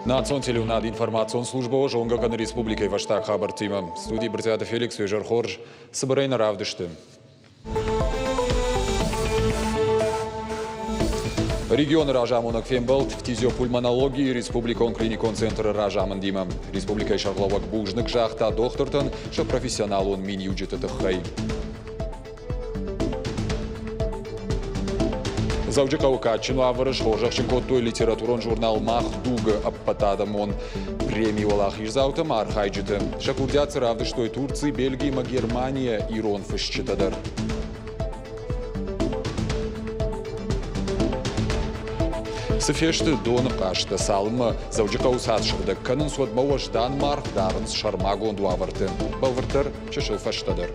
Национ телеуынад информацион службӕ зонгӕ кӕны республикӕйы фӕстаг хабӕрттимӕ. Студийы Брытъиаты Феликс уе хорз. Цыбырӕй нӕ равдысты. Регионы разамонӕг фембӕлд фтизиопульмонологийы республикон клиникон центры разамындимӕ. Республикӕйы сӕргълӕууӕг бузныг загъта дохтыртӕн сӕ профессионалон миниуджыты тыххӕй. Дзӕуджыхъӕуы кадджын уавӕры схорзӕхджын кодтой литературон журнал «Мах дуг»-ы ӕппӕтадӕмон премийы уӕлахиздзаутӕ ӕмӕ архайджыты. Сӕ курдиат цы равдыстой Турци, Бельги ӕмӕ Германийӕ ирон фысджытӕ дӕр. Цы фесты доны хъазтӕ, цалынмӕ Дзӕуджыхъӕуы цад сыгъдӕг кӕнынц, уӕдмӕ уӕздан маргъ дарынц сӕрмагонд уавӕрты. Бӕлвырддӕр чысыл фӕстӕдӕр.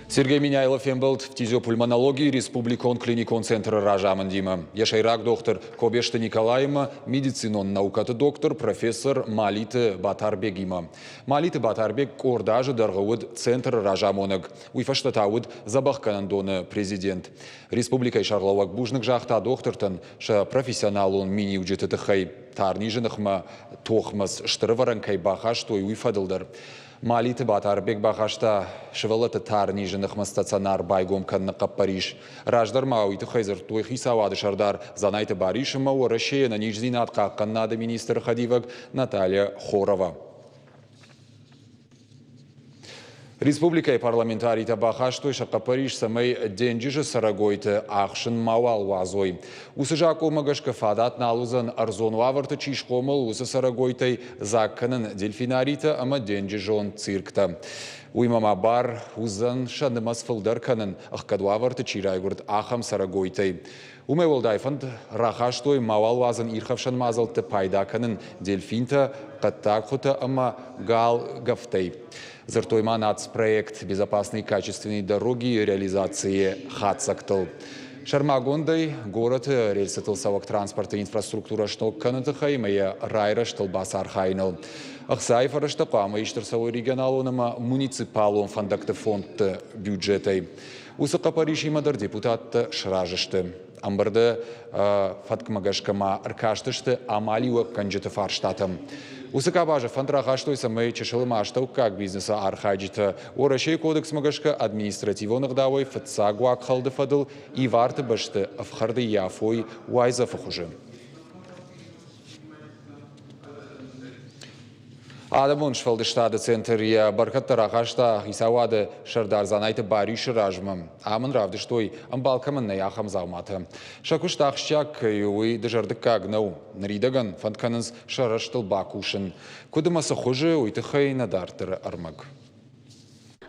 Сергей Меняйло фембӕлд фтизиопульмонологийы республикон клиникон центры разамындимӕ. Йӕ сӕйраг дохтыр Кобесты Николаимӕ, медицинон наукӕты доктор, профессор Малиты Батарбегимӕ. Малиты Батарбег къорд азы дӕргъы уыд центры разамонӕг, уый фӕстӕ та уыд дзӕбӕхгӕнӕндоны президент. Республикӕйы сӕргълӕууӕг бузныг загъта дохтыртӕн сӕ профессионалон миниуджыты тыххӕй. Тарнизы ныхмӕ тохмӕ стыр ӕвӕрӕн кӕй бахастой, уый фӕдыл дӕр. Малиты Батарбег бахаста сывӕллӕтты тарнизы ныхмӕ стационар байгом кӕныны хъӕппӕрис. Раздӕр ма уый тыххӕй дзырдтой хицауады сӕрдар Дзанайты Барис ӕмӕ Уӕрӕсейы ӕнӕниздзинад хъахъхъӕнынады министры хӕдивӕг Наталья Хорова. Республикӕйы парламентаритӕ бахастой сӕ хъӕппӕрис, цӕмӕй денджызы цӕрӕгойты ӕхсын мауал уадзой. Уыцы закъонмӕ гӕсгӕ фадат нал уыдзӕн ӕрдзон уавӕрты чи схъомыл, уыцы цӕрӕгойтӕй дзаг кӕнын дельфинаритӕ ӕмӕ денджызон цирктӕ. Уыимӕ ма бар уыдзӕн сӕ нымӕц фылдӕр кӕнын, ӕхгӕд уавӕрты чи райгуырд, ахӕм цӕрӕгойтӕй. Уымӕй уӕлдай фӕнд рахастой мауал уадзын ирхӕфсӕн мадзӕлтты пайда кӕнын дельфинтӕ, хъӕддаг хуытӕ ӕмӕ галгӕфтӕй. Дзырдтой ма нацпроект «Безопасные качественные дороги» реализацийы хатдзӕгтыл. Сӕрмагондӕй, горӕты рельсытыл цӕуӕг транспорты инфраструктурӕ сног кӕныны тыххӕй ӕмӕ йӕ райрӕзтыл бацархайыныл. Ӕхцайы фӕрӕзтӕ хъуамӕ ист ӕрцӕуой регионалон ӕмӕ муниципалон фӕндӕгты фондты бюджетӕй. Уыцы хъӕппӕрисимӕ дӕр депутаттӕ сразы сты. Ӕмбырды фӕткмӕ гӕсгӕ ма ӕркастысты амалиуӕггӕнджыты фарстатӕм. Уыцы къабазы фӕнд рахастой, цӕмӕй чысыл ӕмӕ астӕуккаг бизнесы архайджытӕ Уӕрӕсейы кодексмӕ гӕсгӕ административон ӕгъдауӕй фыццаг уагхӕлды фӕдыл иварты бӕсты ӕфхӕрд ӕййафой уайдзӕфы хуызы. Адӕмон сфӕлдыстады центр йӕ бӕркӕдтӕ рахаста хицауады сӕрдар Дзанайты Барисы размӕ. Ам ын равдыстой, ӕмбал кӕмӕн нӕй, ахӕм дзауматӕ. Сӕ куыст ахсджиаг кӕй у, уый дызӕрдыггаг нӕу. Ныридӕгӕн фӕнд кӕнынц сӕ рӕзтыл бакусын. Куыд ӕмӕ цы хуызы, уый тыххӕй нӕ дарддӕры ӕрмӕг.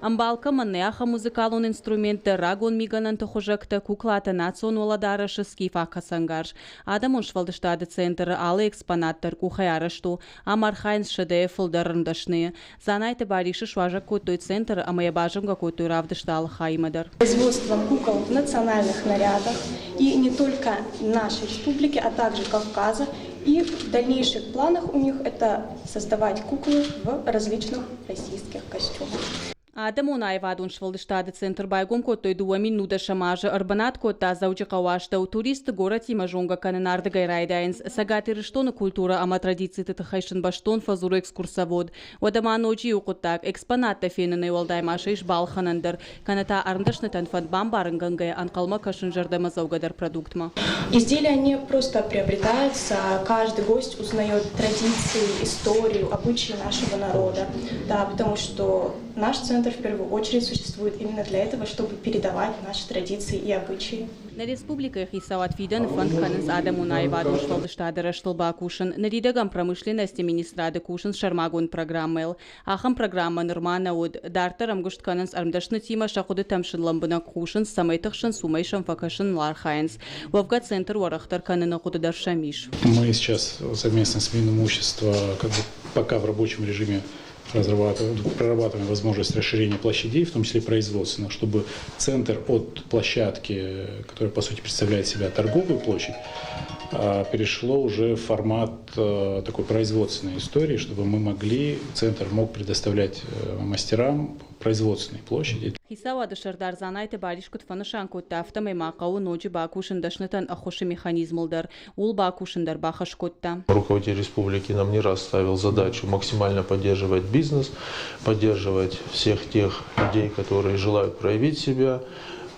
Ӕмбал кӕмӕн нӕй, ахӕм музыкалон инструменттӕ, рагон мигӕнӕнты хуызӕгтӕ, куклатӕ, национ уӕлӕдарӕсы скифаг хӕцӕнгарз. Адӕмон сфӕлдыстады центры алы экспонат дӕр къухӕй арӕзт у. Ам архайынц сӕдӕйӕ фылдӕр ӕрмдӕсныйы. Дзанайты Барисы суазӕг кодтой центры ӕмӕ йӕ базонгӕ кодтой равдысты алы хаимӕ дӕр. Производство кукол в национальных нарядах и не только нашей республики, а также Кавказа. И в дальнейших планах у них это создавать куклы в различных российских костюмах. Адӕмон аивадон сфӕлдыстады центр байгом кодтой 2010 азы. Ӕрбынат кодта Дзӕуджыхъӕуы астӕу. Туристты горӕтимӕ зонгӕ кӕнын ардыгӕй райдайынц. Цӕгат Ирыстоны культурӕ ӕмӕ традициты тыххӕй сын бӕстон фӕдзуры экскурсовод. Уӕдӕ ма ноджы иу хъуыддаг, экспонаттӕ фенынӕй уӕлдай ма сӕ ис балхӕнӕн дӕр, кӕнӕ та ӕрмдӕснытӕн фӕнд бамбарынгӕнгӕйӕ ӕнхъӕлмӕ кӕсын зӕрдӕмӕдзӕугӕдӕр продуктмӕ. Изделия не просто приобретаются, каждый гость узнает традиции, историю, обычаи нашего народа. Да, потому что наш центр в первую очередь существует именно для этого, чтобы передавать наши традиции и обычаи. Нӕ республикӕйы хицауад фидӕны фӕнд кӕнынц адӕмон аивадон сфӕлдыстады рӕзтыл бакусын. Ныридӕгӕн промышленности министрады кусынц сӕрмагонд программӕйыл. Ахӕм программӕ нырма нӕ уыд. Дарддӕр ӕмгуыст кӕнынц ӕрмдӕснытимӕ, сӕ хъуыдытӕм сын лӕмбынӕг хъусынц, цӕмӕй тыхсынц, уымӕй сӕм фӕкӕсыныл архайынц. Уӕвгӕ центр уӕрӕхдӕр кӕныны хъуыды дӕр сӕм ис. Мы сейчас совместно с Минимущества как бы пока в рабочем режиме. Прорабатываем возможность расширения площадей, в том числе производственных, чтобы центр от площадки, которая по сути представляет себя торговую площадь, перешло уже в формат такой производственной истории, чтобы мы могли, центр мог предоставлять мастерам производственные площади. Хицауады сӕрдар Дзанайты Барис куыд фӕнысан кодта, афтӕмӕй ма хъӕуы ноджы бакусын дӕснытӕн ӕххуысы механизмыл дӕр, ууыл бакусын дӕр бахӕс кодта. Руководитель республики нам не раз ставил задачу максимально поддерживать бизнес, поддерживать всех тех людей, которые желают проявить себя.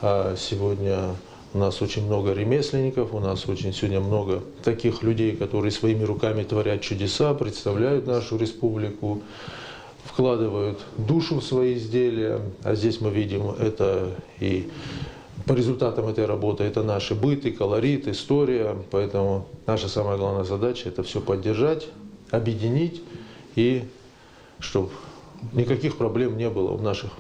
Сегодня у нас очень много ремесленников, у нас очень сегодня много таких людей, которые своими руками творят чудеса, представляют нашу республику, вкладывают душу в свои изделия. А здесь мы видим это и по результатам этой работы это наши быт и колорит, история. Поэтому наша самая главная задача это все поддержать, объединить и чтобы никаких проблем не было у наших,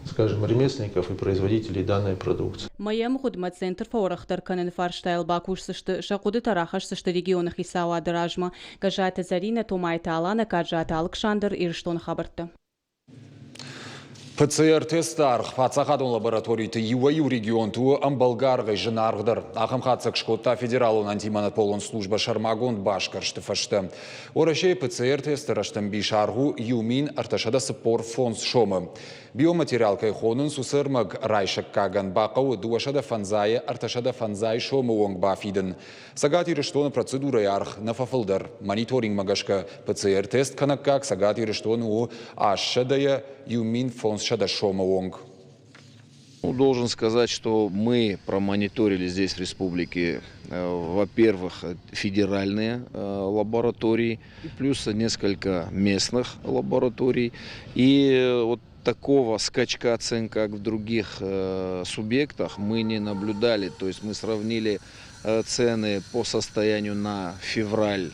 скажем, ремесленников и производителей данной продукции. Мӕйы ӕмгъуыдмӕ центр фӕуӕрӕхдӕр кӕныны фарстайыл бакусдзысты, сӕ хъуыдытӕ рахӕсдзысты регионы хицауады размӕ. Гӕззаты Зӕринӕ, Томайты Аланӕ, Каджаты Алыксандр, Ирыстоны хабӕрттӕ. ПЦР-тесты аргъ паддзахадон лабораториты иуӕй-иу регионты у ӕмбӕлгӕ аргъӕй зынаргъдӕр. Ахӕм хатдзӕг скодта Федералон антимонополон службӕ сӕрмагонд басгӕрсты фӕстӕ. Уӕрӕсейы ПЦР-тесты рӕстӕмбис аргъ у 1345 сомы. Биоматериал кӕй хонынц, уыцы ӕрмӕг райсӕггагӕн бахъӕуы 250 350 сомы онг бафидын. Цӕгат Ирыстоны процедурӕйы аргъ нӕ фӕфылдӕр. Мониторингмӕ гӕсгӕ ПЦР-тест кӕнӕггаг Цӕгат Ирыстоны у 800-йӕ 1500 сомы онг. Ну, должен сказать, что мы промониторили здесь в республике, во-первых, федеральные лаборатории, плюс несколько местных лабораторий. И вот такого скачка цен, как в других субъектах, мы не наблюдали. То есть мы сравнили цены по состоянию на февраль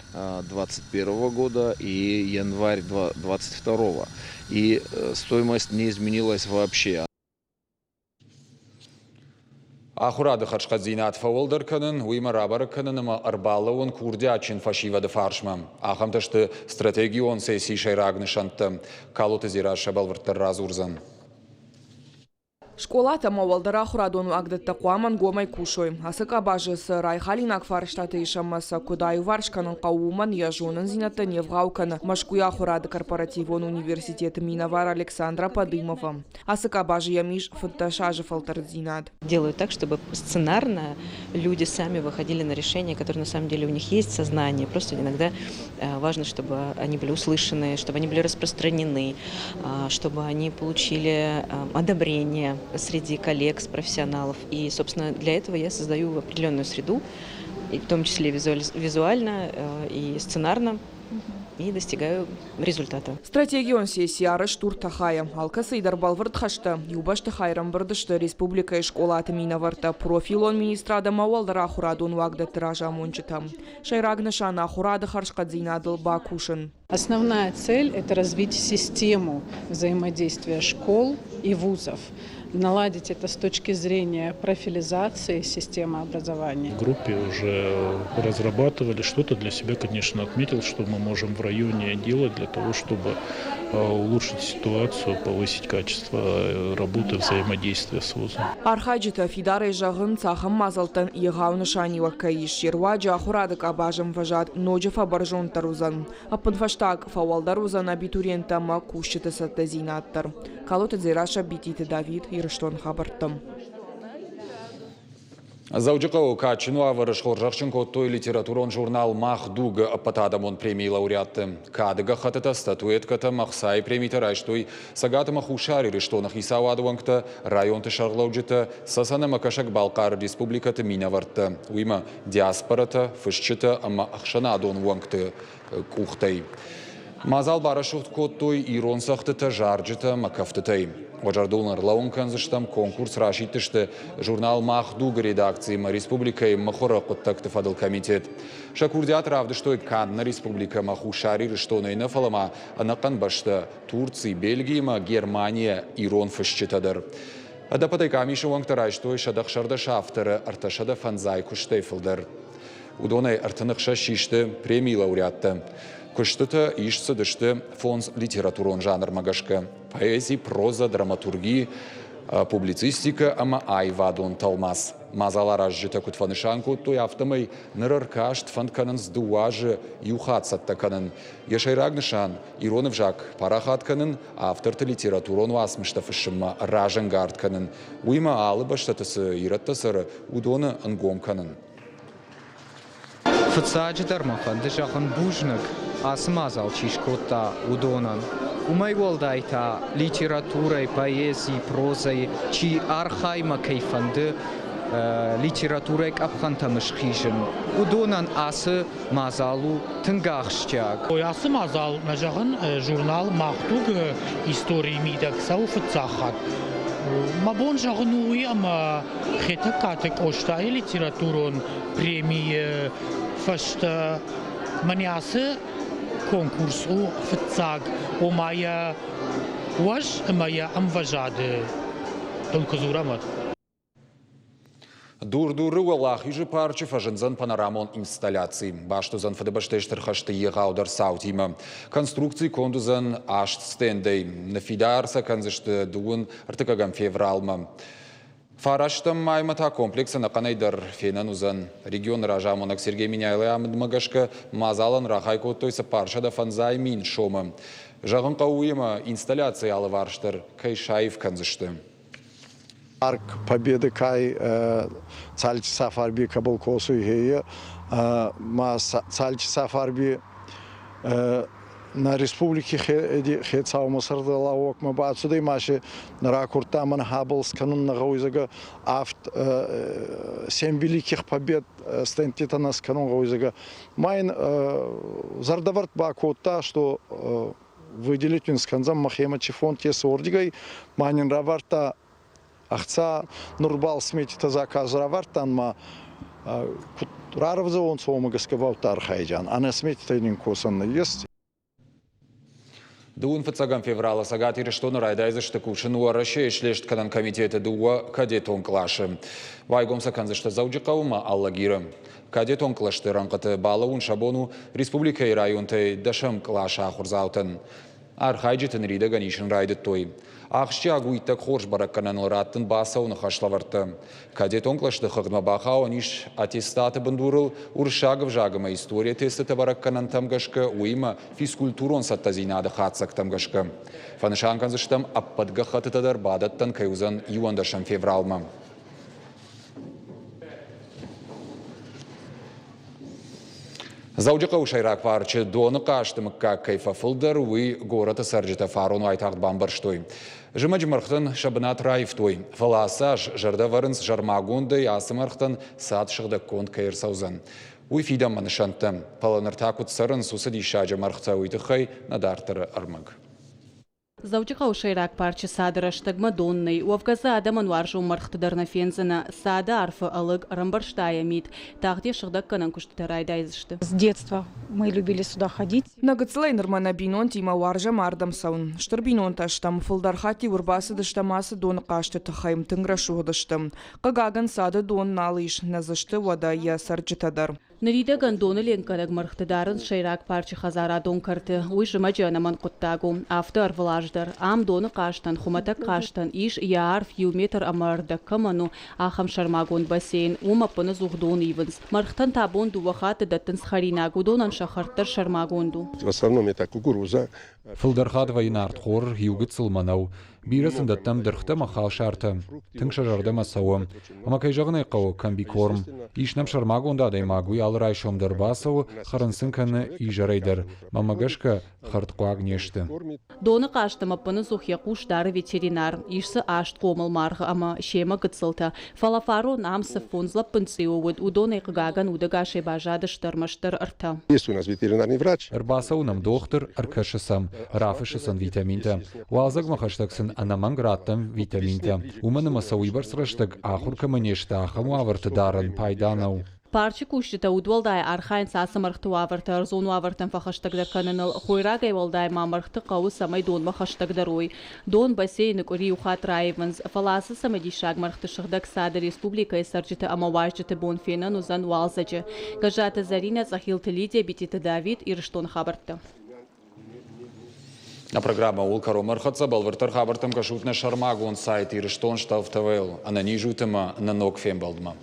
2021 года и январь 2022. И стоимость не изменилась вообще. Ахуырады хӕрзхъӕддзинад фӕуӕлдӕр кӕнын, уыимӕ рабӕрӕг кӕнын ӕмӕ ӕрбалӕууын курдиатджын фӕсивӕды фарсмӕ. Ахӕмтӕ сты стратегион сессийы сӕйраг нысӕнттӕ. Калоты Дзерассӕ бӕлвырддӕр радзурдзӕн. Скъолатӕ ӕмӕ уӕлдӕр ахуырадон уагдӕттӕ хъуамӕ ӕнгомӕй кусой. Ацы къабазы цы райхалинаг фарстатӕ ис ӕмӕ сӕ куыд аиуварс кӕнын хъӕуы, уымӕн йӕ зонындзинӕдтӕ не вгъау кӕны Мӕскуыйы ахуырады корпоративон университеты минӕвар Александра Подымова. Ацы къабазы йӕм ис 15 азы фӕлтӕрддзинад. Делаю так, чтобы сценарно люди сами выходили на решения, которые на самом деле у них есть, сознание. Просто иногда важно, чтобы они были услышаны, чтобы они были распространены, чтобы они получили одобрение среди коллег, с профессионалов. И, собственно, для этого я создаю определенную среду, и в том числе визуально и сценарно, и достигаю результата. Стратегион сесси арӕзт у ӕртӕ хайӕ. Алкӕцыйы дӕр бӕлвырд хӕстӕ. Иу бӕстыхайы ӕрӕмбырд сты республикӕйы скъолаты минӕвӕрттӕ, профилон министрад ӕмӕ уӕлдӕр ахуырадон уагдӕтты разамонджытӕ. Сӕйраг нысан ахуырады хӕрзхъӕддзинадыл бакусын. Основная цель – это развить систему взаимодействия школ и вузов. Наладить это с точки зрения профилизации системы образования. В группе уже разрабатывали что-то для себя, конечно, отметил, что мы можем в районе делать для того, чтобы улучшить ситуацию, повысить качество работы, взаимодействия с вузом. Архайджытӕ фидарӕй зӕгъынц, ахӕм мадзӕлттӕн егъау нысаниуӕг кӕй ис. Се руаджы ахуырады къабазы ӕмвӕзад ноджы фӕбӕрзонддӕр уыдзӕн. Ӕппынфӕстаг, фӕуӕлдӕр уыдзӕн абитуриенттӕ ӕмӕ кусджыты цӕттӕдзинад дӕр. Калоты Дзерассӕ, Бититы Давид, Ирыстоны хабӕрттӕ. Дзӕуджыхъӕуы кадджын уавӕры схорзӕхджын кодтой литературон журнал «Мах дуг»-ы ӕппӕтадӕмон премийы лауреатты. Кады гӕххӕттытӕ, статуэткӕтӕ ӕмӕ ӕхцайы премитӕ райстой Цӕгат ӕмӕ Хуссар Ирыстоны хицауады уӕнгтӕ, районты сӕргълӕуджытӕ, Цӕцӕн ӕмӕ Кӕсӕг-Балхъары республикӕты минӕвӕрттӕ, уыимӕ диаспорӕтӕ, фысджытӕ ӕмӕ ӕхсӕнадон уӕнгты къухтӕй. Мадзал барӕсугъд кодтой ирон цӕгъдтытӕ, зарджытӕ ӕмӕ кӕфтытӕй. Уӕ зӕрдыл ӕрлӕууын кӕндзыстӕм, конкурс расидтысты журнал «Мах дуг» редакциимӕ республикӕйы мыхуыры хъуыддӕгты фӕдыл комитет. Сӕ курдиат равдыстой канд нӕ республикӕ ӕмӕ Хуссар Ирыстонӕй нӕ, фӕлӕ ма ӕнӕхъӕн бӕстӕ Турци, Бельги ӕмӕ Германийӕ ирон фысджытӕ дӕр. Ӕдӕппӕтӕй къамисы уӕнгтӕ райстой 116 авторы 305 куыстӕй фылдӕр. Уыдонӕй 36 систы премийы лауреаттӕ. Куыстытӕ ист цыдысты фондз литературон жанрмӕ гӕсгӕ – поэзи, проза, драматурги, публицистикӕ ӕмӕ аивадон тӕлмац. Мадзаларазджытӕ куыд фӕнысан кодтой, афтӕмӕй ныр ӕркаст фӕнд кӕнынц дыууӕ азы иу хатт цӕттӕ кӕнын. Йӕ сӕйраг нысан – ирон ӕвзаг парахат кӕнын, авторты литературон уацмыстӕ фыссынмӕ разӕнгард кӕнын, уыимӕ алы бӕстӕты цы ирӕттӕ цӕры, уыдоны ӕнгом кӕнын. Фыццаджыдӕр мӕ фӕнды зӕгъын бузныг, ацы мадзал чи скодта, уыдонӕн. Уымӕй уӕлдай та литературӕйы, поэзийы, прозӕйы чи архаймӕ кӕй фӕнды литературӕйы къӕпхӕнтӕм схизын, уыдонӕн ацы мадзал у тынг ахсджиаг. Ацы мадзал, мӕ зӕгъын, журнал «Мах дуг»-ы историйы мидӕг цӕуы фыццаг хатт. Мӕ бон зӕгъын у уый, ӕмӕ Хетӕгкаты Къостайы литературон премийы фӕстӕ мӕнӕ ацы конкурс у фыццаг, ома йӕ уӕз ӕмӕ йӕ ӕмвӕзады дыл куы дзурӕм, уӕд. Дур-Дуры Уӕлахизы парчы фӕзындзӕн панорамон инсталляци. Баст уыдзӕн Фыдыбӕстӕйы Стыр хӕсты егъаудӕр цаутимӕ. Конструкци конд уыдзӕн аст стендӕй. Ныффидар сӕ кӕндзысты дыууын ӕртыккӕгӕм февралмӕ. Фарӕстӕм маймӕ та комплекс ӕнӕхъӕнӕй дӕр фенӕн уыдзӕн. Регионы разамонӕг Сергей Меняйлойы амындмӕ гӕсгӕ мадзалӕн рахай кодтой 450 мин сомы. Зӕгъын хъӕуы уыимӕ инсталляцийы алыварс дӕр кӕй саив кӕндзысты. Парк Победы кай Цалти Сафарби кӕбӕл косуй хейе, ма Цалти Сафарби нӕ республики хецаумӕ сӕрдӕлӕууӕгмӕ бацудӕй ма си ракурдта мӕн хабал скӕнун нӕ гъӕуй, зӕгъгӕ, авт семь великих побед стендтитӕ нӕ скӕнун гъӕуй, зӕгъгӕ. Ма ин зӕрдӕвӕрд бакодта, что выделить ин скӕндзӕн мӕхемӕ чи фонд ес уордигӕй, ма нин равардта ӕхца нурбал сметитӕ заказ равардтан ма куд рарӕвдзӕуонцӕ, уомӕ гӕсгӕ баудта архайджан. Ӕнӕ сметитӕй нин косӕн нӕййес. Дыууын фыццӕгӕм февралы Цӕгат Ирыстоны райдайдзысты кусын Уӕрӕсейы слестгӕнӕн комитеты дыууӕ кадетон къласы. Байгом сӕ кӕндзысты Дзӕуджыхъӕуы ӕмӕ Алагиры. Кадетон кълӕсты рӕнхъыты балӕууын сӕ бон у республикӕйы районтӕй дӕсӕм къласы ахуырдзаутӕн. Архайджыты ныридӕгӕн исын райдыдтой. Ахсджиаг у иттӕг хорз бӕрӕггӕнӕныл раттын бацӕуыны хӕслӕвӕрдтӕ. Кадетон кълӕсты хыгъдмӕ бахауӕн ис аттестаты бындурыл уырыссаг ӕвзаг ӕмӕ историйӕ тестытӕ бӕрӕггӕнӕнтӕм гӕсгӕ, уыимӕ физкультурон цӕттӕдзинады хатдзӕгтӕм гӕсгӕ. Фӕнысан кӕндзыстӕм, ӕппӕт гӕххӕттытӕ дӕр бадӕттӕн кӕй уыдзӕн иуӕндӕсӕм февралмӕ. Дзӕуджыхъӕуы сӕйраг парчы доны хъазты мыггаг кӕй фӕфылдӕр, уый горӕты цӕрджытӕ фарон уайтагъд бамбӕрстой. Зымӕджы мӕргътӕн сӕ бынат раивтой, фӕлӕ ацы аз зӕрдӕ ӕвӕрынц сӕрмагондӕй ацы мӕргътӕн цад сыгъдӕггонд кӕй ӕрцӕудзӕн. Уый фидӕнмӕ нысӕнттӕ. Фӕлӕ ныр та куыд цӕрынц уыцы диссаджы мӕргътӕ, уый тыххӕй нӕ дарддӕры ӕрмӕг. Дзӕуджыхъӕуы сӕйраг парчы цады рӕстӕгмӕ дон нӕй. Уӕвгӕ дзы адӕмӕн уарзон мӕргъты дӕр нӕ фендзынӕ. Цады арфы ӕлыг ӕрӕмбӕрзта йӕ мит. Тагъд йӕ сыгъдӕггӕнӕн куыстытӕ райдайдзысты. С детства мы любили сюда ходить. Нӕ гыццылӕй нырмӕ нӕ бинонтимӕ уарзӕм ардӕм цӕуын. Стыр бинонтӕ стӕм, фылдӕр хатт-иу ӕрбацыдыстӕм ацы доны хъазты тыххӕй, тынг рӕсугъд сты. Хъыгагӕн, цады дон нал ис, нӕ дзы сты уӕдӕ йӕ цӕрджытӕ дӕр. Ныридӕгӕн доны ленкгӕнӕг мӕргъты дарынц сӕйраг парчы хӕдзарадон кӕрты. Уый зымӕджы ӕнӕмӕнг хъуыддаг у. Афтӕ ӕрвылаз дӕр. Ам доны хъазтӕн, хуымӕтӕг хъазтӕн ис, йӕ арф иу метр ӕмӕ ӕрдӕг кӕмӕн у, ахӕм сӕрмагонд бассейн. Уым ӕппынӕдзух дон ивынц. Мӕргътӕн та бон дыууӕ хатты дӕттынц хӕринаг, уыдонӕн сӕ хӕрд дӕр сӕрмагонд у. В основном это кукуруза. Фылдӕр хатт вӕййы нартхор, иу гыццыл мӕнӕу. Бирӕ сын дӕттӕм дыргътӕ ӕмӕ халсартӕ. Тынг сӕ зӕрдӕмӕ цӕуы. Ӕмӕ кӕй зӕгъын ӕй хъӕуы, комбикорм. Ис нӕм сӕрмагонд адӕймаг, уый алы райсом дӕр бацӕуы, хӕрын сын кӕны изӕрӕй дӕр. Мӕнмӕ гӕсгӕ, хӕрдхъуаг не сты. Доны хъазтӕм ӕппынӕдзух йӕ хъус дары ветеринар. Ис дзы аст хъомыл маргъы ӕмӕ семӕ гыццылтӕ. Фӕлӕ фарон ам цы фондз лӕппын цъиуы уыд, уыдонӕй хъыгагӕн удӕгасӕй баззадысты ӕрмӕстдӕр ӕртӕ. Есть у нас ветеринарный врач. Ӕрбацӕуы нӕм дохтыр, ӕркӕсы сӕм, рафыссы сын витаминтӕ. Уалдзӕгмӕ хӕстӕг сын ӕнӕмӕнг раттӕм витаминтӕ, уымӕн ӕмӕ сӕ уыйбӕрц рӕстӕг ахуыр кӕмӕ не сты, ахӕм уавӕрты дарын пайда нӕу. Парчы кусджытӕ удуӕлдай архайынц ацы мӕргъты уавӕртӕ ӕрдзон уавӕртӕм фӕхӕстӕгдӕр кӕныныл. Хойрагӕй уӕлдай ма мӕргъты хъӕуы, цӕмӕй донмӕ хӕстӕгдӕр уой. Дон бассейны къуыри иу хатт раивынц. Фӕлӕ ацы цымыдисаг мӕргъты сыгъдӕг цады республикӕйы цӕрджыты ӕмӕ уазджыты бон фенӕн уыдзӕн уалдзӕджы. Гӕззаты Зӕринӕ, Цъӕхилты Лидия, Битеты Давид, Ирыстоны хабӕрттӕ. Нӕ программӕ ууыл кӕронмӕ ӕрхӕццӕ. Бӕлвырддӕр хабӕрттӕм кӕсут нӕ сӕрмагонд сайт Ирыстон ТВ-йыл. Ӕнӕниз ут ӕмӕ нӕ ног фембӕлдмӕ.